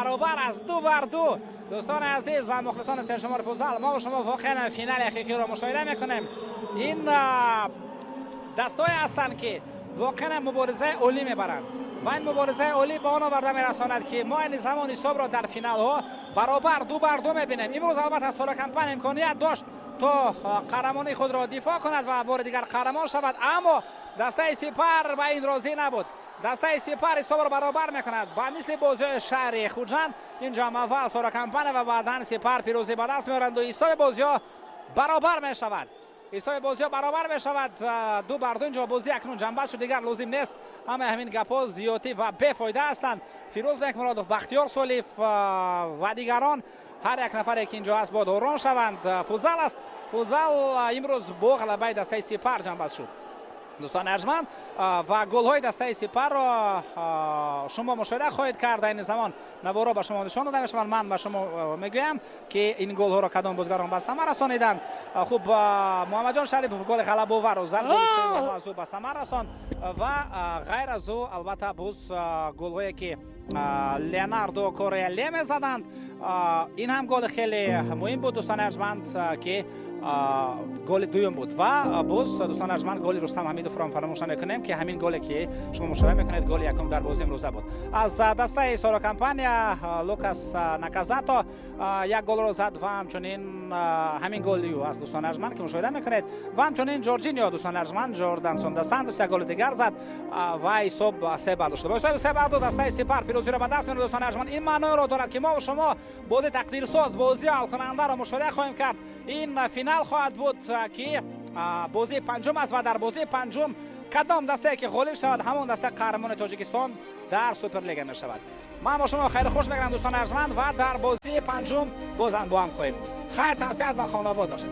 Баробар аст, 2-2. Дӯстони азиз ва мухлисони сершумори футзал, мо шумо воқеан финали ҳақиқиро мушоҳида мекунем. Ин дастое ҳастанд, ки воқеан муборизаи олӣ мебаранд ва ин муборизаи олӣ ба он оварда мерасонад, ки мо айни замон ҳисобро дар финалҳо баробар 2-2 мебинем. Имрӯз албатта Сора Компания имконият дошт, то қаҳрамонии худро дифоъ кунад ва бори дигар қаҳрамон шавад, аммо дастаи Сипар ба ин розӣ набуд. Дастаи Сипар ҳисобро баробар мекунад. Ба мисли бозиҳои шаҳри Хуҷанд, инҷо ҳам аввал Сора Компания ва баъдан Сипар пирӯзӣ ба даст меоранд ва ҳисоби бозиҳо баробар мешавад. Ҳисоби бозиҳо баробар мешавад, 2-2. Инҷо бозӣ акнун ҷанбаст шуд, дигар лозим нест. Ҳамаи ҳамин гапҳо зиёдӣ ва бефоида ҳастанд. Фирӯз Бекмуродов, Бахтиёр Солиев ва дигарон, ҳар як нафаре ки инҷо ҳаст, бояд ором шаванд. Футзал аст, футзал. Имрӯз бо ғалабаи дастаи Сипар ҷанбаст шуд, дӯстони арҷманд, ва голҳои дастаи Сипарро шумо мушоҳида хоҳед кард. Айни замон наворо ба шумо нишон дода мешаванд. Ман ба шумо мегӯям, ки ин голҳоро кадом бозигарон ба самар расониданд. Хуб, Муҳаммадҷон Шарипов голи ғалабоварро зад, аз ӯ ба самар расонд ва ғайр аз ӯ, албатта, боз голҳое ки Леонардо Корея Леме заданд, ин ҳам голи хеле муҳим буд, дӯстони арҷманд, ки голи дуюм буд. Ва боз, дӯстони арҷманд, голи Рустам Ҳамидовро фаромӯш намекунем, ки ҳамин голе ки шумо мушоҳида мекунед, голи якум дар бозии имрӯза буд. Аз дастаи Соро Компания Лукас Наказато як голро зад ва ҳамчунин ҳамин голи ӯ аст, дӯстони арҷманд, ки мушоҳида мекунед. Ва ҳамчунин Ҷорҷинио, дӯстони арҷманд, Ҷордансон да Сантос як голи дигар зад ва ҳисоб 3-2 шуд. Бо ҳисоби 3-2 дастаи Сипар пирӯзиро ба даст меорад. Дӯстони арҷманд, ин маъноеро дорад, ки мо шумо бозии тақдирсоз, бозии ҳалкунандаро мушоҳида хоҳем кард. Ин финал хоҳад буд, ки бозии панҷум аст ва дар бозии панҷум кадом дастае ки ғолиб шавад, ҳамон даста қаҳрамони Тоҷикистон дар Суперлига мешавад. Ман бо шумо хайру хуш мекунам, дӯстони арҷманд, ва дар бозии панҷум бозам бо ҳам хоҳем. Хайр, тансиҳат ва хонобод бошед.